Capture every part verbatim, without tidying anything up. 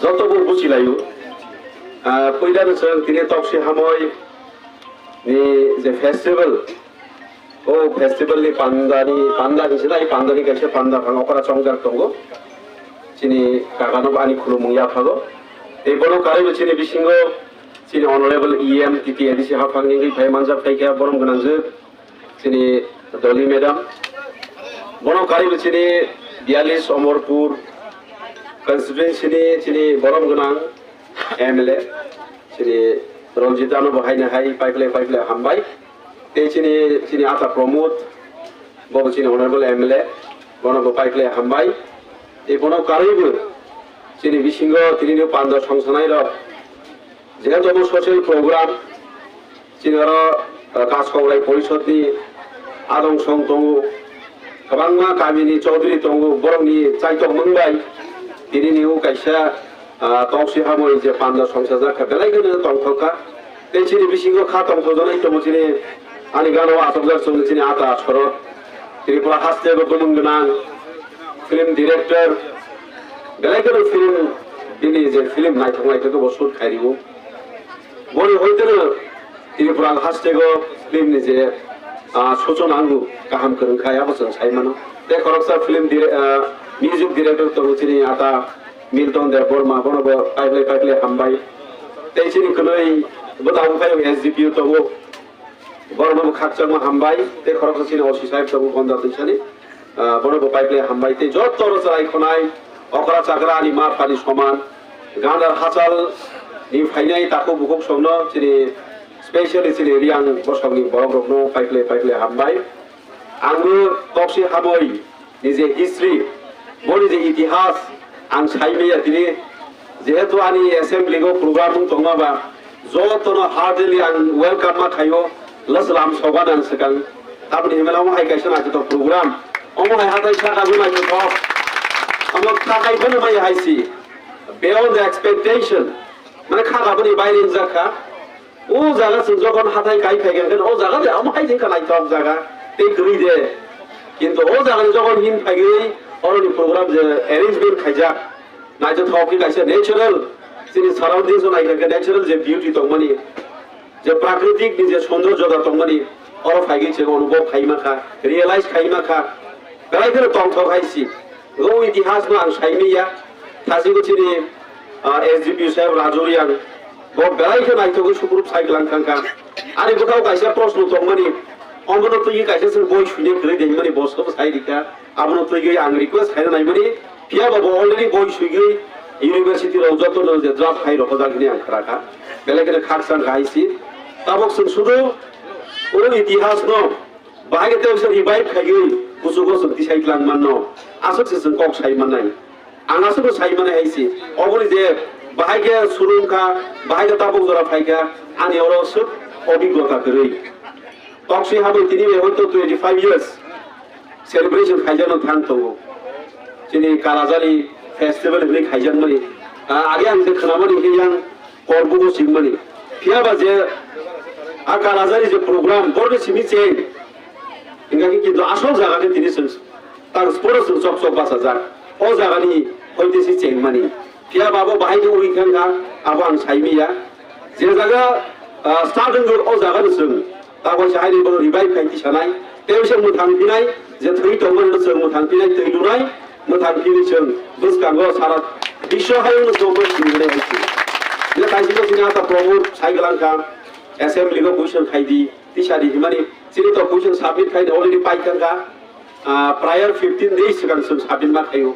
Joto bo buchilaio. Ah, puila no chwng tini Toksi Hamoi ni je festival, o festival ni panda ni, panda ni sinai panda ni kaisa panda phang okra chongjak tongo. Chini kaka no ani khulumung yaphago. Tei bono karwi bo chini bisingo chini honorable E M T T A D C haphang ni wngwi phai manjak phai kha borom gwnang je chini Doli madam. Bono karwi bo chini biyalis Omorpur constituency ni chini borom gwnang M L A chini Ranjit ano bo haino hai paiple paiple hambai. Tei chini, chini ata Pramod, bo bo chini honorable M L A, bono bo paiple hambai. Tei bono karwi bo chini bisingo tini ni panda songsanai rok, jehetu omo social program, chini oro, uh, Kaskaurai Porishod ni adong song tongo, kwbangma kami ni chaudhuri tongo, borok ni chaitok mung bai tini ni o kaisa, ah, Toksi Hamoi je panda songchajak kha, belai kheno tongthok kha. Tei chini bisingo kha tongthok janai tongo chini ani gana o achukjak chwng chini ata Sorot. Tripura haste bo bumung gwnang film director, belai kheno film, bini je film naithok naithok bo shoot khai rio. Boni hoiteno Tripura haste go film ni je, ah, suchona angu kaham kwrwng khai abo chwng sai mano. Tei khoroksa film dire-, ah, music director tongo chini ata Milton Debbarma, bono bo paible paible hambai. Tei chini kwnwi bo tabuk phai S D P O tongo, bono bo khakchangma hambai. Tei khoroksa chini O C sahib tongo Gonda Tuisani, ah, bono bo paible hambai. Tei joto ro chwrai khonai okra chakra ani ma phani soman Gandar hachal ni phainai takhuk bukhuk songno chini specially chini Riang bosongni borok rokno paible paible hambai. Ang bo Toksi Hamoi ni je history, boni je itihas, ang sai maya tini, jehetu ani assembly go program wng tongma ba, jotono heartily ang welcome ma khaio, laslam soba nang swkang. Taboni himela omo hai kaisa naithotok program, omo hai hatai saka bo naithotok, omo kha kai bono mai hai si, beyond the expectation, mane kha ka boni baire wng jak kha. O jaga chwng jokhon hathai kai phai kha, o jaga de amo hai jingkha naithok jaga tei kwrwi de. Kintu o jaga ni jokhon hin phaiwi oroni program je arrangement khaijak, naithothok khe kaisa natural, chini surroundings o naikha khe natural je beauty tongmani, je prakritik ni je soundarjota tongmani, oro phaiwi chwng onubhob khaima kha, realize khaima kha. Belai kheno tongthok hai si. O itihas no ang sai maya. Thasigo chini, ah, S D P O saheb Raju Riang. Bo belai khe naithogwi sukurup sai glang thang kha. Ani bwkhao kaisa proshno tongmani. Omono twi kaisa se boi suine kwrwi dengmani bo sabo sai rikha. Abono twi ang request khaina naimani. Phiya ba bo already boi suigwi university rok joto no je draft khai rok jak hini ang khara kha. Belai kheno khakchang kha hai si. Tabok chwng sudu o itihas no Bahai khe tei revive khaiwi kuchugo chwng tisai tlang manno. Aswk se chwng kok sai mannai. Ang aswkno sai mannai hai se. Oboni je bahai khe surung kha, bahai khe tabuk jora phai kha, ani oro swk obiggota kwrwi. Toksi Hamoi tini bai hoito twenty five years celebration khaijakno thang tongo. Chini Kalajali festival hinwi khaijakmani. Ah, age ang je khwnamani khe yang Korbugo singmani. Phiya ba je a Kalajari je program, borni simi cheng. Hingkha khe kintu asol jaga khe tini chwng tang sporo chwng chok chok bachajak. O jagani hoite si chengmani. Phiya ba abo bahai khe uri kha, abo ang sai maya. Je jaga, ah, start wngwi o jagani chwng. Tabok se haini bono revive khai tisanai, tei se mwthang phinai, je thwi tongmani no chwng mwthang phinai, twi lunai, mwthang phini chwng bwskango sara biswa hayungno chwng bo sinai hai se. Je kaisa bo sini ata Pramod sai glang kha, assembly go question khai di, tisa di himani, chini to question submit khai di already pai thang kha, ah, prior fifteen days swkang chwng submit ma khaio.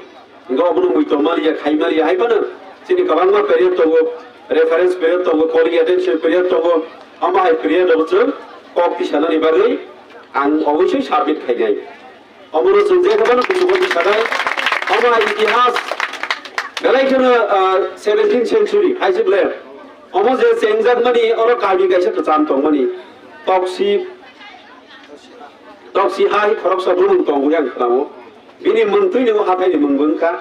Hingke obono muitom maliya, khai maliya, hai phano chini kwbangma period tongo, reference period tongo, calling attention period tongo, omo hai period rok chwng kok tisanani bagwi ang obosoi submit khainai. Omono chwng je phano kuchugo tisanai, omo hai itihas belai kheno, ah, seventeenth century hai se ble. Omo je chengjakmani oro kami kaisa kwcham tongmani, Toksi, Toksi ha hai khoroksa bumung tongo yang khlamo. Bini mung twi ni o hathai ni mung bo wngkha.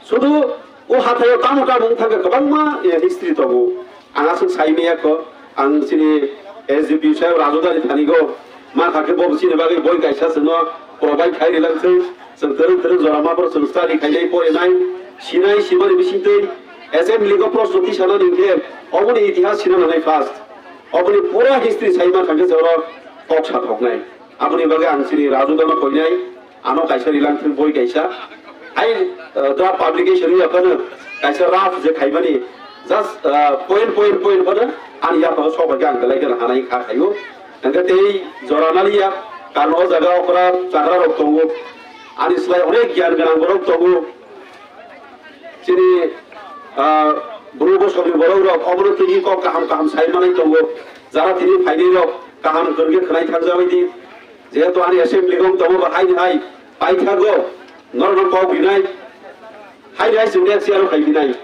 Sudu o hathai o tamo tamo wng thangkha kwbangma, eh, history tongo. Ang aswk sai maya kho, ang chini S D P saheb Rajudani thani go ma kha khe bo chini bagwi boi kaisa chwngno provide khai rilak thung. Chwng twrwng twrwng jora ma borok chwng study khainai porinai sinai simani bising twi Assembly go proshno tisana ningkhe oboni itihas sina nanai first. Oboni pura history saima thangkhe se oro kok sathoknai. Aboni bagwi ang chini Raju dano koinai, ano kaisa rilang thung boi kaisa. Ai, uh, draft publication ya phano kaisa rough je khaimani just, uh, point, point, point phano ani yapha sok bai ang belai gana hanai kha khayo. Hingkhe tei jora naliya, karon o jaga okra chagra rok tongo. Ani slai onek gyan gwnang borok tongo. Chini, ah, bru bosongni borok rok obono tini kok kaham kaham sai manai tongo. Jara tini phainai rok kaham kwrwngkhe khwnai thangjabai di. Jehetu ani assembly gong tongo bo haini hai paithago norokno kok rinai. Haini hai chwng next year o khai rinai.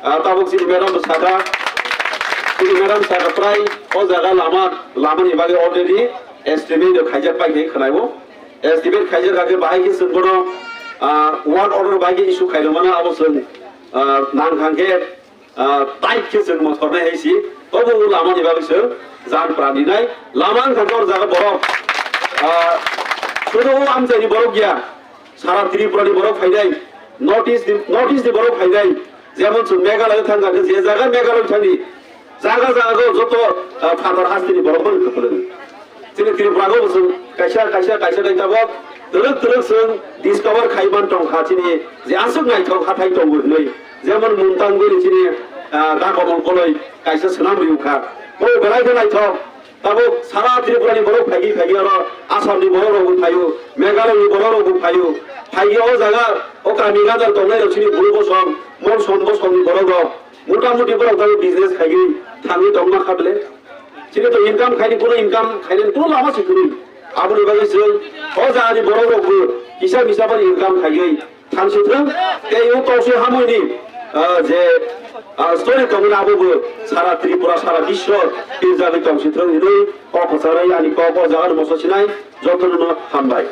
Ah, tabuk chini madam bo saka, chini madam saka prai o jaga lama, lamani bagwi already estimate khaijak pai khe khwnai o. Estimate khaijak kha khe bahai khe chwng bono, ah, work order bahai khe issue khairwmano abo chwng, ah, nang thang khe, ah, tight khe chwng mothornai hai si. Tobo o lamani bagwi chwng jan pran rinai. Lama wngkha khe o jaga borok, ah, sudu o amchaini borok ya. Sara Tripura ni borok phainai, North East ni, North East ni borok phainai, jemon chwng Meghalaya thang kha khe je jaga Meghalaya thangni, jaga jaga go joto, ah, phatar hasteni borok mani kwplwng. Chini Tripura go bo chwng kaisa, kaisa, kaisa dai tabok twrwk twrwk chwng discover khai man tong kha chini je aswk naithok hathai tongo hinwi. Jemon Mungtang bini chini, ah, Dakomol koloi kaisa swnam riu kha. Bo belai khe naithok. Tabuk sara Tripura ni borok phaigi phaigi oro Assam ni borok rok bo phaio, Meghalaya ni borok rok bo phaio. Phaigi o jaga o kami gadar tongnai rok chini buru bosong, mon son bosong ni borok rok. Mota moti borok tabuk business khaigwi thangwi tongma kha bele. Chini to income khaini kuno income khainani kuno lama se kwrwi. Aboni bagwi chwng o jaga ni borok rok bo kisa misa bai income khaigwi thang si thung, tei o tongsi hamui ni, ah, je, ah, story tongmani abo bo sara Tripura, sara biswo pirjagwi tong si thung hinwi kok kwcharwi ani kok o jaga ni moso sinai jotono no hambai.